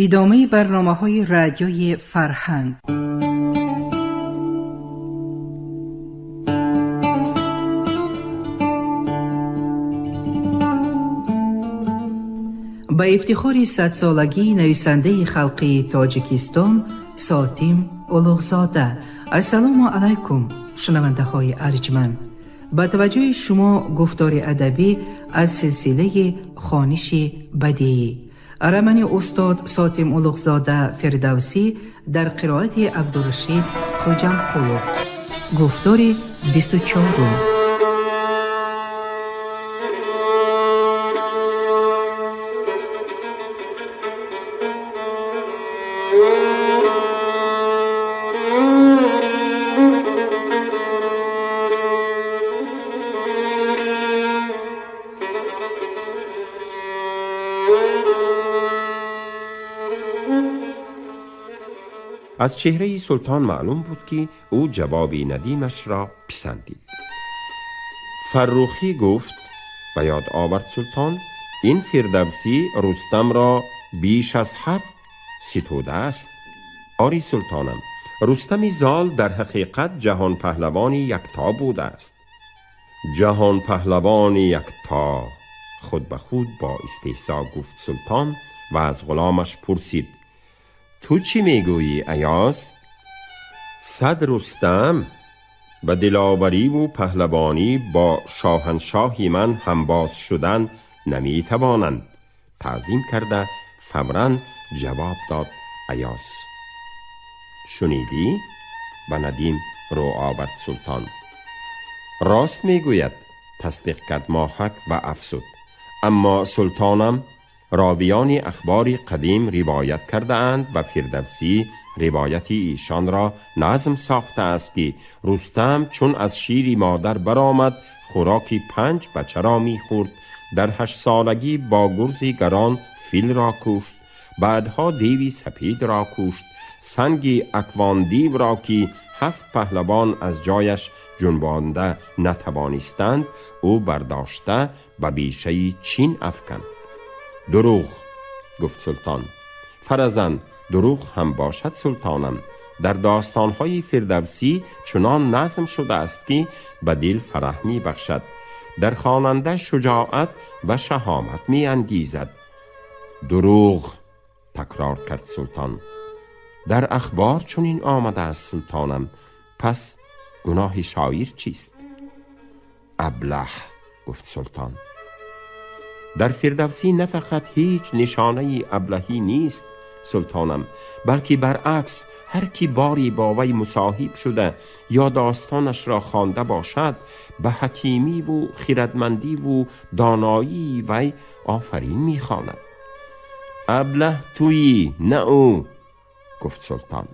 Идомаи барномаҳои Радиои Фарҳанг. Ба ифтихори садсолагии нависандаи халқии Тоҷикистон Сотим Улуғзода. Ассалому алайкум, шунавандаҳои арҷманд. Ба таваҷҷӯҳи шумо гуфтори адабӣ аз силсилаи хониши бадиӣ. Романи устод Сотим Улуғзода Фирдавсӣ дар қироати Абдурашид Хоҷамқулов. Гуфтори 24-ум. Аз чеҳраи султон маълум буд, ки ӯ ҷавоби надимаш ро писандид. Фаррухӣ гуфт, ба ёд овард султон, ин Фирдавсӣ Рустамро беш аз ҳад ситуда аст. Ори султонам, Рустами зол дар ҳақиқат ҷаҳонпаҳлавони якто будааст. Ҷаҳонпаҳлавони якто, худ ба худ бо истеҳзо гуфт султон ва аз ғуломаш пурсид: ту чӣ мегӯӣ, Аёз? Сад Рустам ба диловариву паҳлавонӣ бо шоҳаншоҳи ман ҳамбоз шудан наметавонанд. Таъзим карда фавран ҷавоб дод Аёз. Шунидӣ? Ба Надим рӯ овард султон. Рост мегӯяд, тасдиқ кард Моҳак ва афзуд: аммо султонам, ровиёни ахбори қадим ривоят кардаанд ва Фирдавсӣ ривояти эшонро назм сохтааст, ки Рустам чун аз шири модар баромад, хӯроки 5 бачаро мехӯрд, дар 8 солагӣ бо гурзи гарон филро кушт, баъдҳо деви сапедро кушт, санги аквондивро, ки 7 паҳлавон аз ҷояш ҷунбонда натавонистанд, ӯ бардошта ба бешаи Чин афканд. Дурӯғ, гуфт султон. Фаразан дурӯғ ҳам бошад, султонам, дар достонҳои Фирдавсӣ чунон назм шудааст, ки ба дил фараҳ мебахшад, дар хонанда шуҷоат ва шаҳомат меангезад. Дурӯғ, такрор кард султон. Дар ахбор чунин омадааст, султонам. Пас гуноҳи шоир чист? Аблаҳ, гуфт султон. Дар Фирдавсӣ на фақат ҳеҷ нишонаи аблаҳӣ нест, султонам, балки баръакс ҳар ки бори бо вай мусоҳиб шуда ё достонашро хонда бошад, ба ҳакимиву хирадмандиву доноии вай офарин мехонад. Аблаҳ туӣ, на ӯ, гуфт султон.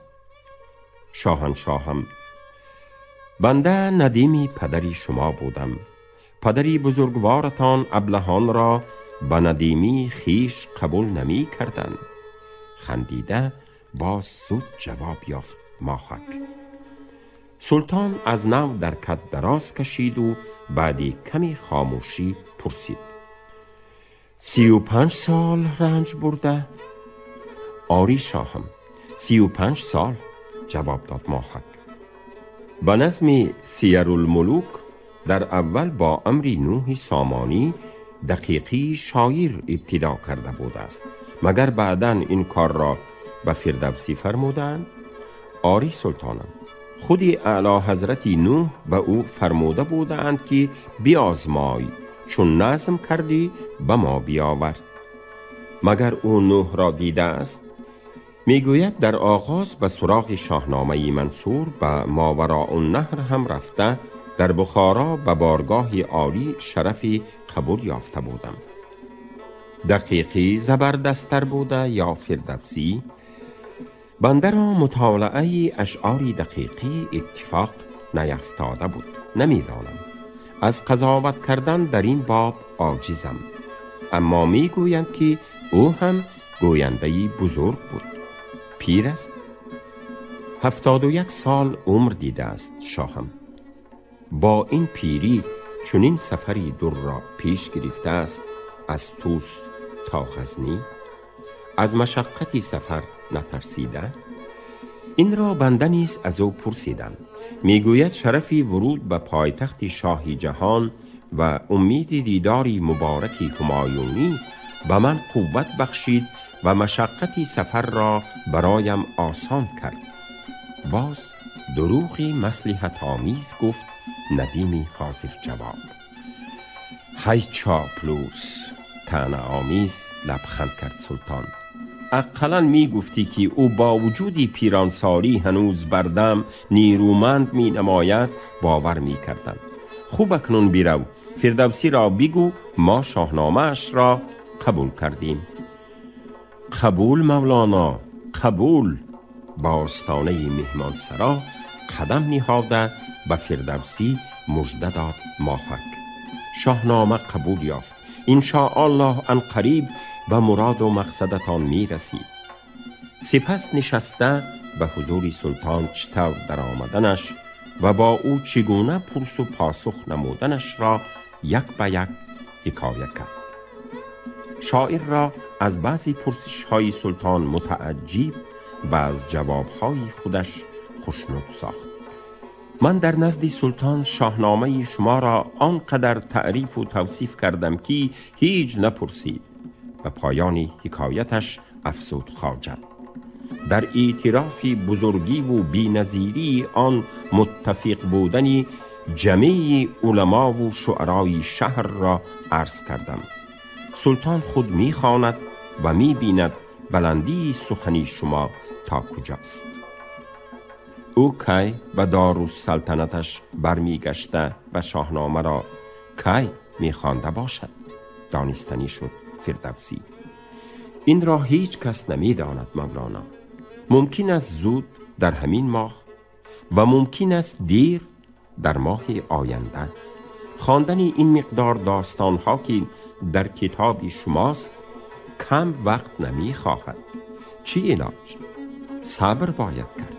Шоҳаншоҳам, банда надими падари шумо будам. Падари бузургворатон аблаҳонро ба надимии хиш қабул намекарданд. Хандида боз зуд ҷавоб ёфт Моҳак. Султон аз нав дар кат дароз кашиду баъди ками хомӯшӣ пурсид: 35 сол ранҷ бурда? Ори шоҳам, 35 сол, ҷавоб дод Моҳак. Ба назми Сиярулмулук дар аввал бо амри Нӯҳи Сомонӣ Дақиқии шоир ибтидо карда будааст, магар баъдан ин корро ба Фирдавсӣ фармудаанд? Ори султонам, худи Аълоҳазрати Нӯҳ ба ӯ фармуда будаанд, ки биозмой, чун назм кардӣ, ба мо биёвар. Магар ӯ Нӯҳро дидааст? Мегӯяд, дар оғоз ба суроғи Шоҳномаи Мансур ба Мовароуннаҳр ҳам рафта, дар Бухоро ба боргоҳи олӣ шарафи қабул ёфта будам. Дақиқӣ забардасттар буда ё Фирдавсӣ? Бандаро мутолиаи ашъори Дақиқӣ иттифоқ نیفتاده بود. نمیدانم، از قضاوت کردن در این باب عاجزم، اما میگویند که او هم گوینده بزرگ بود. پیر است، 71 سال عمر دیده است شاهم. با این پیری چنین سفری دور را پیش گرفته است، از توس تا غزنی. Аз машаққати сафар натарсида? Инро банда низ аз ӯ пурсидам. Мегӯяд шарафи вуруд ба пойтахти шоҳи ҷаҳон ва умеди дидори мубораки ҳумоюнӣ ба ман қувват бахшид ва машаққати сафарро бароям осон кард. Боз дурӯғи маслиҳатомез гуфт надими ҳозирҷавоб. Ҳай чоплус, таънаомез лабханд кард султон. Ақаллан мегуфтӣ ки ӯ бо вуҷуди пиронсолӣ ҳанӯз бардам нерӯманд менамояд, бовар мекардам. Хуб, акнун бирав, Фирдавсиро бигӯ мо шоҳномаашро қабул кардем. Қабул, мавлоно, қабул. Ба остонаи меҳмонсаро қадам ниҳода ба Фирдавсӣ мужда дод Моҳак. Шоҳнома қабул ёфт. Иншоаллоҳ анқариб ба муроду мақсадатон мерасид. Сипас нишаста ба ҳузури султон чӣ тавр даромаданаш ва бо ӯ чӣ гуна пурсу посух намуданашро як ба як ҳикоя кард. Шоирро аз баъзе пурсишҳои султон мутааҷҷиб ва аз ҷавобҳои худаш хушнуд сохт. Ман дар назди султон шоҳномаи шуморо он қадар таърифу тавсиф кардам, ки ҳеҷ напурсид. Ба поёни ҳикояташ афзуд хоҷа. Дар эътирофи бузургиву беназирии он муттафиқ будани ҷамеи уламову шуарои шаҳрро арз кардам. Султон худ мехонад ва мебинад баландии сухани шумо то куҷост. Ӯ кай ба дорусалтанаташ бармегашта ва шоҳномаро кай мехонда бошад? Донистанӣ шуд Фирдавсӣ. Инро ҳеҷ кас намедонад, мавлоно. Мумкин аст зуд дар ҳамин моҳ ва мумкин аст дер дар моҳи оянда. Хондани ин миқдор достонҳо, ки дар китоби шумост, кам вақт намехоҳад. Чӣ илоҷ? Сабр бояд кард.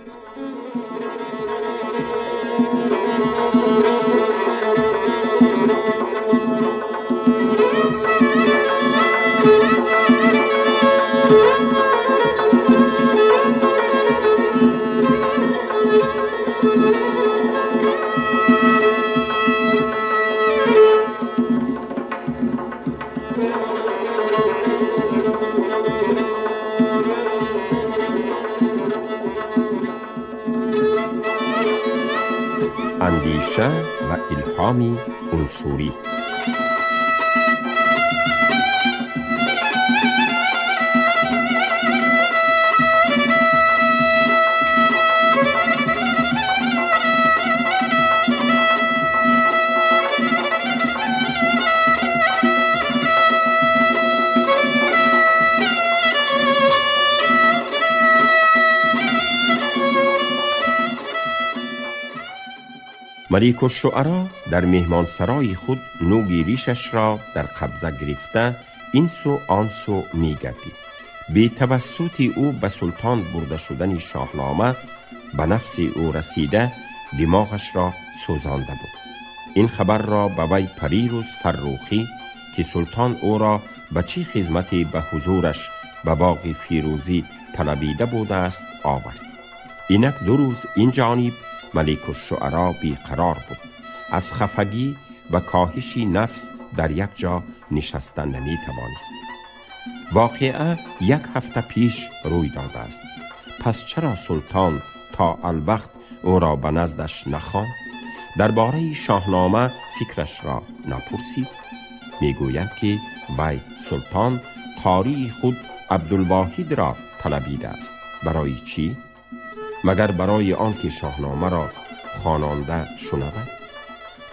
Андеша ва илҳоми унсурӣ. Маликушшуаро дар меҳмонсарои худ нӯги ришашро дар қабза гирифта ин сӯ он сӯ мегардид. Бетавассути ӯ ба султон бурда шудани шоҳнома ба нафси ӯ расида димоғашро сӯзонда буд. Ин хабарро ба вай парирӯз Фаррухӣ, ки султон ӯро ба чӣ хизмате ба ҳузураш ба боғи Фирӯзӣ талабида будааст, овард. Инак 2 рӯз ин ҷониб Маликушшуаро беқарор буд. Аз хафагӣ ва коҳиши нафс дар як ҷо нишаста наметавонист. Воқеа як ҳафта пеш рӯй додааст. Пас чаро султон то алвақт ӯро ба наздаш нахонд? Дар бораи шоҳнома фикрашро напурсид? Мегӯянд, ки вай султон қории худ Абдулвоҳидро талабидааст. Барои чӣ? Магар барои он ки шоҳномаро хононда шунавад?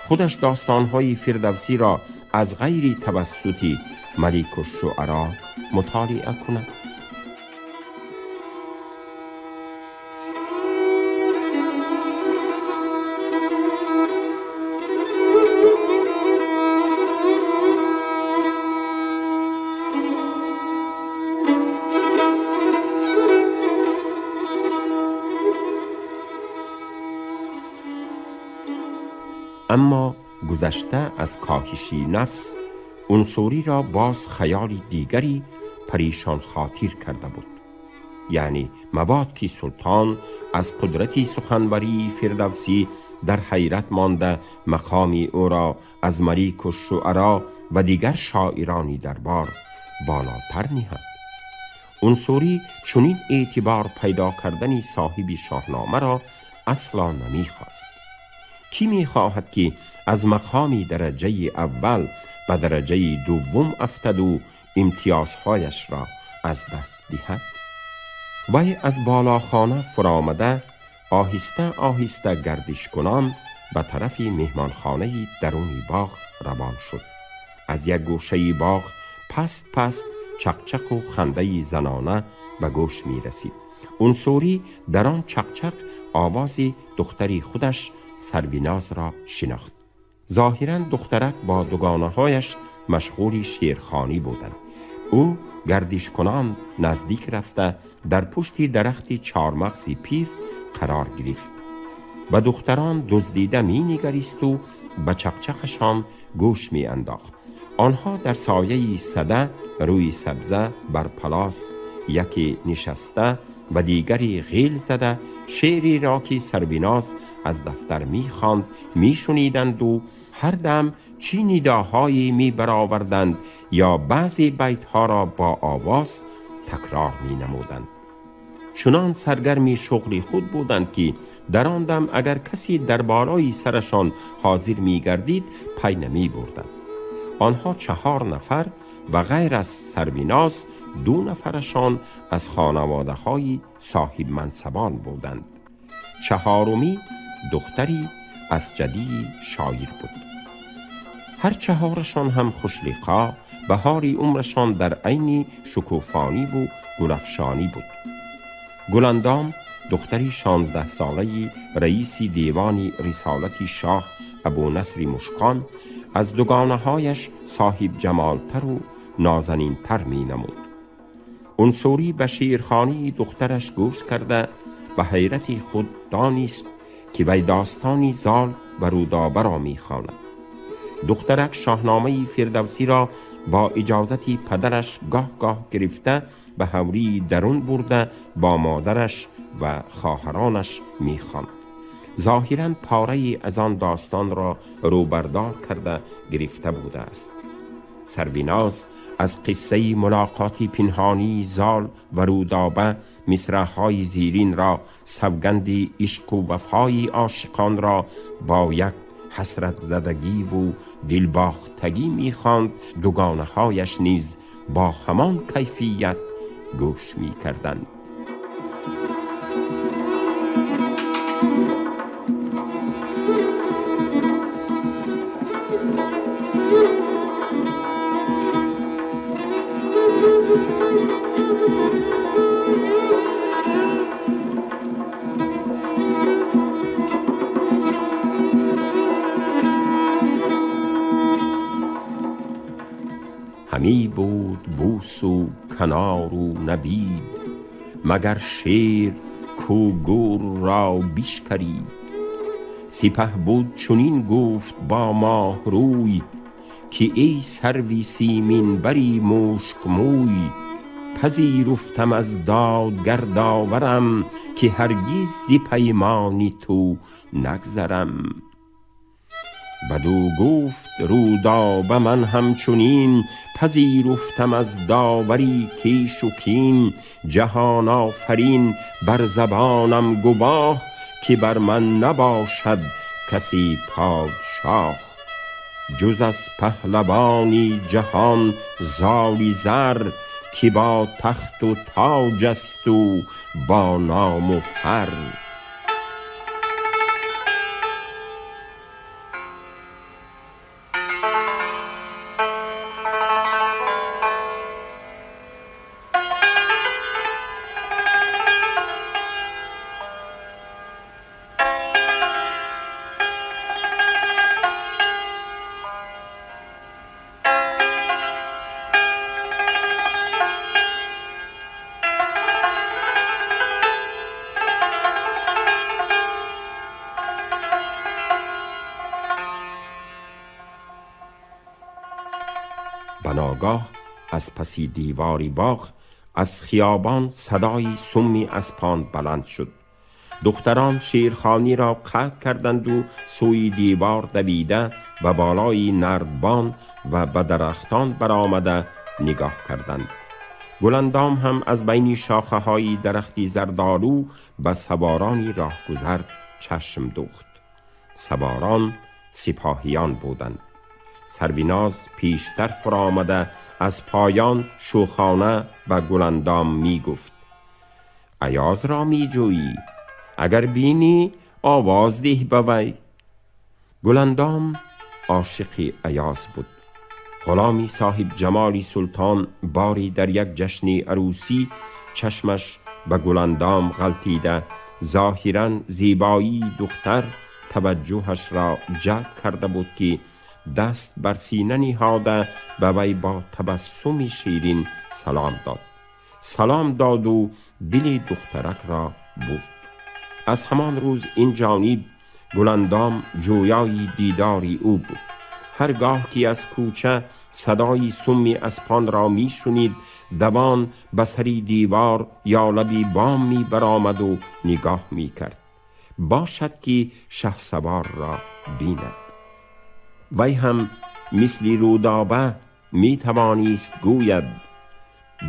Худаш достонҳои Фирдавсиро аз ғайри тавассути Маликушшуаро мутолиа кунад. Аммо гузашта аз коҳиши нафс, унсуриро боз хаёли дигаре паришон хотир карда буд. Яъне мабод ки султон аз қудрати суханварии Фирдавсӣ дар ҳайрат монда, мақоми ӯро аз Малику Шуаро ва дигар шоирони дарбор болотар ниҳад. Унсурӣ чунин эътибор пайдо кардани соҳиби Шоҳномаро асло намехост. Кӣ мехоҳад ки аз мақоми дараҷаи аввал ба дараҷаи дуввум афтаду имтиёзҳояшро аз даст диҳад? Вай аз болохона фуромада, оҳиста оҳиста гардишкунон ба тарафи меҳмонхонаи даруни боғ равон шуд. Аз як гӯшаи боғ паст паст чақчақу хандаи занона ба гӯш мерасид. Унсурӣ дар он чақчақ овози духтари худаш Сарвинозро шинохт. Зоҳиран духтарак бо дугонаҳояш машғули шеърхонӣ буданд. Ӯ гардишкунон наздик рафта, дар пушти дарахти чормағзи пир қарор гирифт. Ба духтарон дуздида менигаристу ба чақчақашон гӯш меандохт. Онҳо дар сояи сада рӯи сабза бар палос яке нишаста ва дигаре ғел зада шеъреро ки Сарвиноз аз дафтар мехонд мешуниданду ҳар дам чӣ нидоҳое мебароварданд ё баъзе байтҳоро бо овоз такрор менамуданд. Чунон саргарми шуғли худ буданд, ки дар он дам агар касе дар болои сарашон ҳозир мегардид, пай намебурданд. Онҳо чаҳор нафар ва ғайр аз Сарвиноз ду нафарашон аз хонаводаҳои соҳибмансабон буданд. Чаҳорумӣ духтари аз ҷадии шоир буд. Ҳар чаҳорашон ҳам хушлиқо, баҳори умрашон дар айни шукуфониву гулафшонӣ буд. Гуландом, духтари 16-солаи раиси девони рисолати шоҳ Абунасри Мушкон, аз дугонаҳояш соҳибҷамолтару нозанинтар менамуд. Унсурӣ ба шеърхонии духтараш гӯш карда, ба ҳайрати худ донист, ки вай достони Зол ва Рӯдобаро мехонад. Духтарак Шоҳномаи Фирдавсиро бо иҷозати падараш гоҳ-гоҳ гирифта, ба ҳавлии дарун бурда, бо модараш ва хоҳаронаш мехонд. Зоҳиран порае аз он достонро рӯбардор карда гирифта будааст. Сарвиноз аз қиссаи мулоқоти пинҳонии Зол ва Рӯдоба мисраъҳои зеринро, савганди ишқу вафои ошиқонро бо як ҳасратзадагиву дилбохтагӣ мехонд. Дугонаҳояш низ бо ҳамон кайфият гӯш мекарданд. همی بود بوس و کنار و نبید، مگر شیر کو گور را بشکرید. سپهبد چنین گفت با ماه روی که ای سروی سیمین بری مشک موی، پذیرفتم از دادگر داورم که هرگز ز پیمانی تو نگذرم. بدو گفت رودابه من همچنین پذیرفتم از داوری کیش و کین. جهان آفرین بر زبانم گواه که بر من نباشد کسی پادشاه. جز از پهلوانی جهان زالی زر، که با تخت و تاج است و با نام و فر. به ناگاه از پسی دیواری باغ از خیابان صدای سمی اسپان بلند شد. دختران شیرخوانی را قطع کردند و سوی دیوار دویده و بالای نردبان و به درختان برآمده نگاه کردند. گلندام هم از بین شاخه های درختی زردآلو به سوارانی راهگذر چشم دوخت. سواران سپاهیان بودند. سرویناز پیشتر فرآمده از پایان شوخانه به گلندام می گفت: ایاز را می جویی؟ اگر بینی آواز ده به وی. گلندام عاشق ایاز بود. غلامی صاحب جمالی سلطان باری در یک جشن عروسی چشمش به گلندام غلطیده، ظاهرا زیبایی دختر توجهش را جلب کرده بود که دست بر سینه نهاده به وی با تبسم شیرین سلام داد. سلام داد و دل دخترک را برد. از همان روز این جانب گلندام جویای دیداری او بود. هرگاه که از کوچه صدای سمی اسپان را می شنید، دوان به سری دیوار یا لبی بام می برآمد و نگاه می کرد. باشد که شهسوار را بیند. وی هم مثل رودابه می توانست گوید: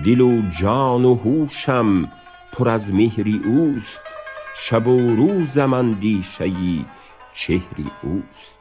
دل و جان و هوشم پر از مهری اوست، شب و روزم اندیشه‌ی چهری اوست.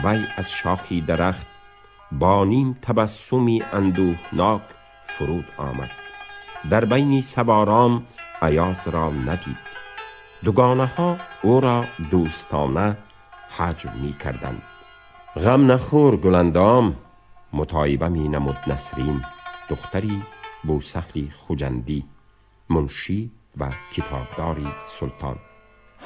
وی از شاخی درخت با نیم تبسمی اندوهناک فرود آمد. در بین سواران ایاز را ندید. دوگانه ها او را دوستانه هجو می کردند. غم نخور گلندام، مطایبه می نمود نسرین، دختری بوسهل خجندی، منشی و کتابداری سلطان.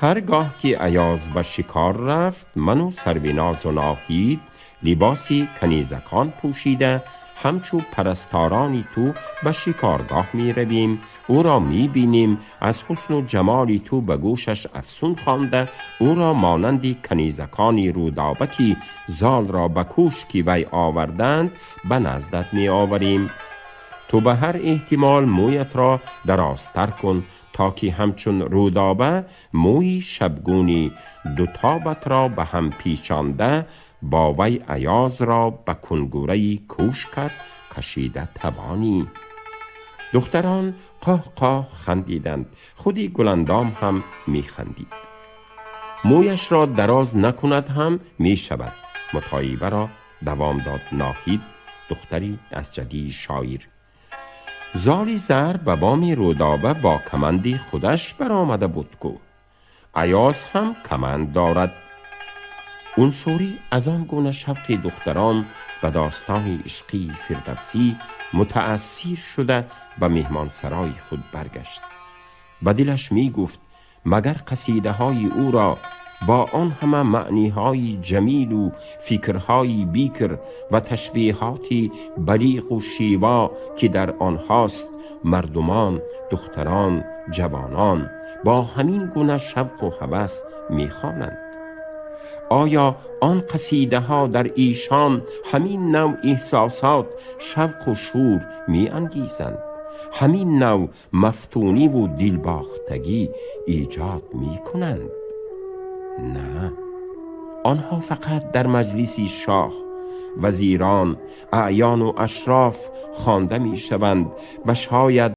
هرگاه که ایاز به شکار رفت، من و سرویناز و ناهید لباسی کنیزکان پوشیده همچو پرستارانی تو به شکارگاه می رویم، او را می بینیم، از حسن و جمالی تو به گوشش افسون خوانده، او را مانند کنیزکانی رودابه که زال را به کوشکی وی آوردند به نزدت می آوریم. تو به هر احتمال مویت را درازتر کن تا که همچون رودابه موی شبگونی دو تابت را به هم پیچانده با وی ایاز را به کنگوره کوشکت کشیده توانی. دختران قاه قاه خندیدند. خودی گلندام هم می خندید. مویش را دراز نکند هم می شود. مطایبه را دوام داد ناهید، دختری از جدی شاعر. زالی زر به بام رودابه با کمندی خودش برآمده بود کو ایاز هم کمند دارد. عنصری از آن گونه شوق دختران به داستان عشقی فردوسی متأثیر شده به مهمانسرای خود برگشت. به دلش می گفت مگر قصیده های او را با آن همه معنی های جمیل و فکرهای بیکر و تشبیهات بلیغ و شیوا که در آنهاست، مردمان، دختران، جوانان با همین گونه شوق و هوس میخوانند. آیا آن قصیده ها در ایشان همین نوع احساسات، شوق و شور می انگیزند؟ همین نوع مفتونی و دلباختگی ایجاد می کنند؟ نه، آنها فقط در مجلس شاه، وزیران، اعیان و اشراف خوانده می شوند و شاید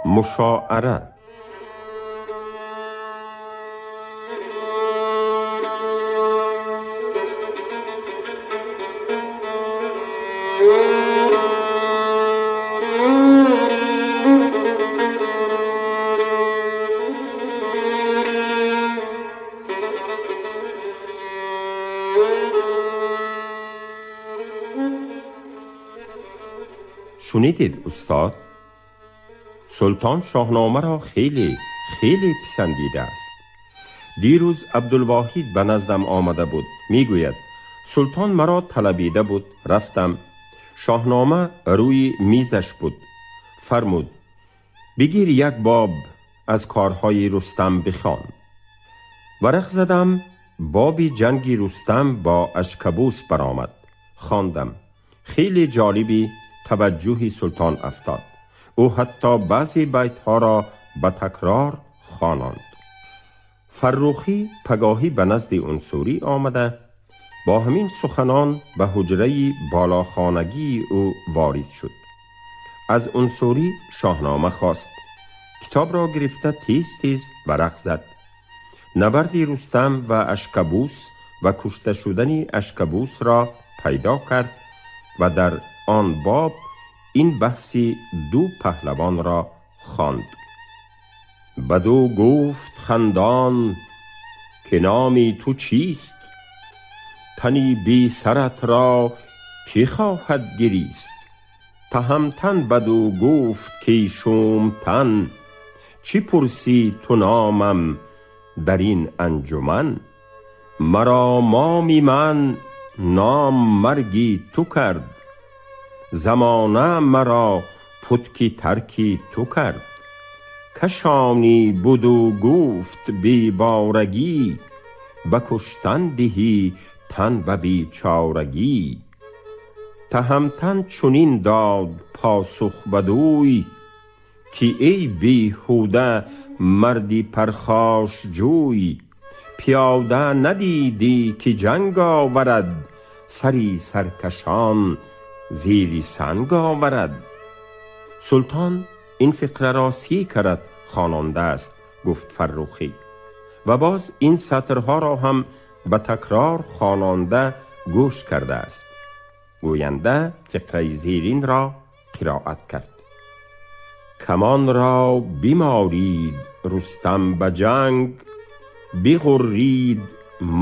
Мушоара. Шунидед, устод? Султон Шоҳномаро хеле хеле писандидааст. Дирӯз Абдулвоҳид ба наздам омада буд. Мегӯяд, султон маро талабида буд. Рафтам. Шоҳнома рӯи мизаш буд. Фармуд: бигир як боб аз корҳои Рустам бихон. Варақ задам, боби ҷанги Рустам бо Ашкабус баромад. Хондам. Хеле ҷолиби таваҷҷӯҳи султон афтод. Ӯ ҳатто баъзе байтҳоро ба такрор хононд. Фаррухӣ пагоҳӣ ба назди Унсурӣ омада, бо ҳамин суханон ба ҳуҷраи болохонагии ӯ ворид шуд. Аз Унсурӣ Шоҳнома хост. Китобро гирифта тез тез варақ зад. Набарди Рустам ва Ашкабус ва кушта шудани Ашкабусро пайдо кард ва дар он боб ин баҳси ду паҳлавонро хонд. Бадӯ гуфт хандон ки номи ту чист? Тани бесарат ро ки хоҳад гирист? Таҳамтан бадӯ гуфт ки шумтан, чӣ пурсӣ ту номам дар ин анҷуман? Маро моми ман ном марги ту кард, замона маро путки тарки ту кард. Кашонӣ буду гуфт беборагӣ, ба куштан диҳӣ тан ба бечорагӣ. Таҳамтан чунин дод посух бадӯй, ки эй беҳуда марди пархошҷӯй, пиёда надидӣ ки ҷанг оварад, сари саркашон зери санг оварад. Султон ин фиқраро 30 карат хонандааст, гуфт Фаррухӣ, ва боз ин сатрҳоро ҳам ба такрор хононда гӯш кардааст. Гӯянда фиқраи зеринро қироат кард. Камонро биморид Рустам ба ҷанг, биғуррид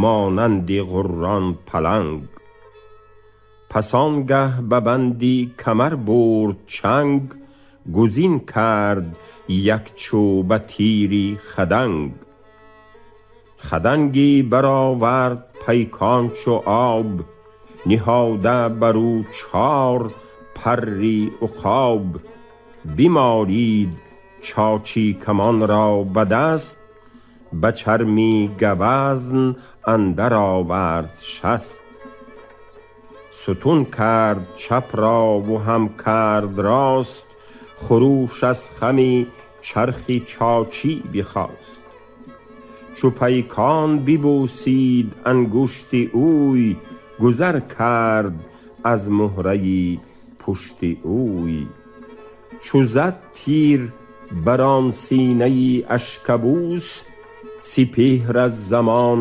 монанди ғуррон паланг. Пас он гаҳ ба банди камар бурд чанг, гузин кард як чӯба тири хаданг. Хаданги баровард пайкон чу об, ниҳода бар ӯ чор парри уқоб. Биморид чочи камонро ба даст, ба чарми гавазн андар овард шаст. Сутун кард чапро ву ҳам кард рост, хуруш аз хами чархи чочӣ бихост. Чу пайкон бибӯсид ангушти ӯй, гузар кард аз муҳраи пушти ӯй. Чу зад тир бар он синаи Ашкабус, сипеҳр аз замон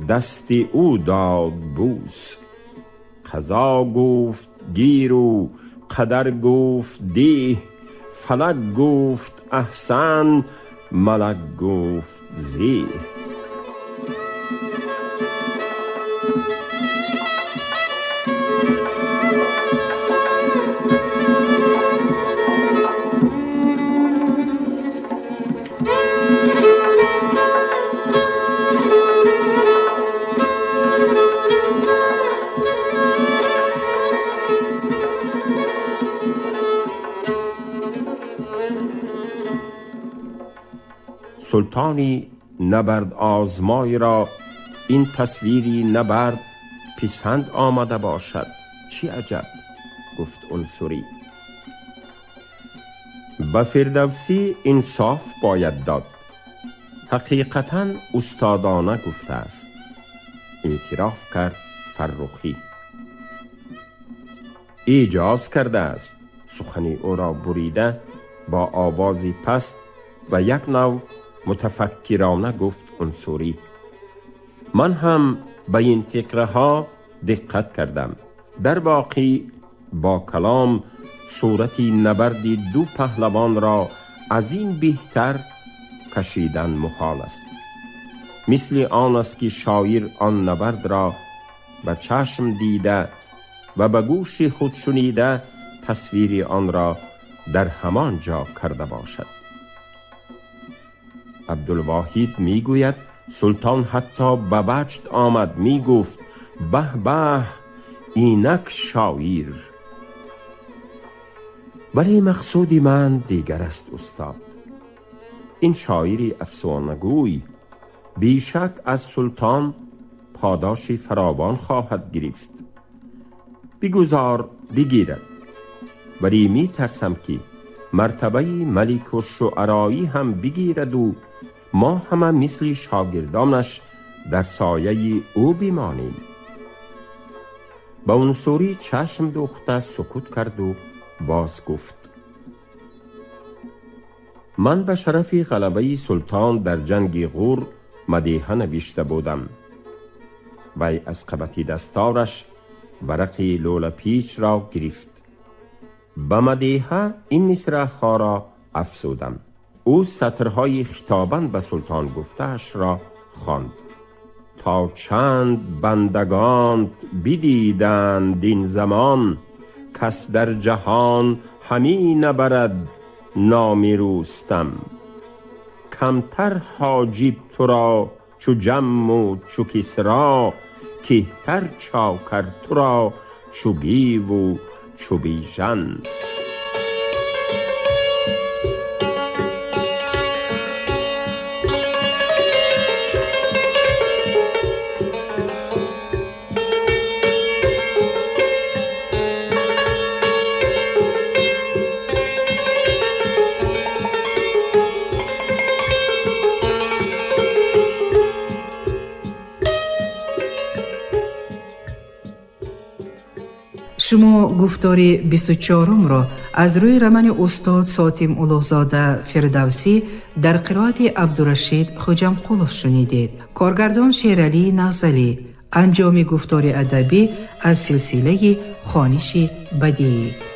дасти ӯ дод бӯс. Қазо гуфт гиру қадар гуфт деҳ, фалак гуфт аҳсан, малак гуфт зеҳ. Султони набард озмой ро ин тасвири набард писанд омада бошад, чӣ аҷаб, гуфт Унсурӣ. Ба Фирдавсӣ инсоф бояд дод. Ҳақиқатан устодона гуфтааст, эътироф кард Фаррухӣ. Эъҷоз кардааст, сухани ӯро бурида با آوازی پست و یک نوع متفکرانه گفت عنصری: من هم به این فکره ها دقت کردم. در واقع با کلام صورت نبرد دو پهلوان را از این بهتر کشیدن محال است. مثل آن است که شاعر آن نبرد را به چشم دیده و به گوش خود شنیده تصویر آن را در همان جا کرده باشد. عبدالواحد می گوید سلطان حتی به وجد آمد، می گفت به به اینک شاعر. ولی مقصود من دیگر است استاد. این شاعر افسانه‌گوی بیشک از سلطان پاداش فراوان خواهد گرفت. بگذار بگیرد، ولی می ترسم که مرتبه ملک الشعرایی هم بگیرد و ما همه مثل شاگردانش در سایه او بمانیم. به عنصری چشم دوخته سکوت کرد و باز گفت: من به شرف غلبه سلطان در جنگ غور مدیحه نوشته بودم. وی از قبطی دستارش ورق لوله پیچ را گرفت. به مدیحه این مصرع را افزودم. او سطرهای خطاباً به سلطان گفته‌اش را خواند: تا چند بندگانت بدیدند این زمان، کس در جهان همی نبرد نام رستم. کمتر حاجب تو را چو جم و چو کسری، کهتر چاکر تو را چو گیو و چو بیژن. Шумо гуфтори 24-умро аз рӯи романи устод Сотим Улуғзода Фирдавсӣ дар қироати Абдурашид Хоҷамқулов шунидед. Коргардон Шералӣ Нағзалӣ. Анҷоми гуфтори адабӣ аз силсилаи хониши бадиӣ.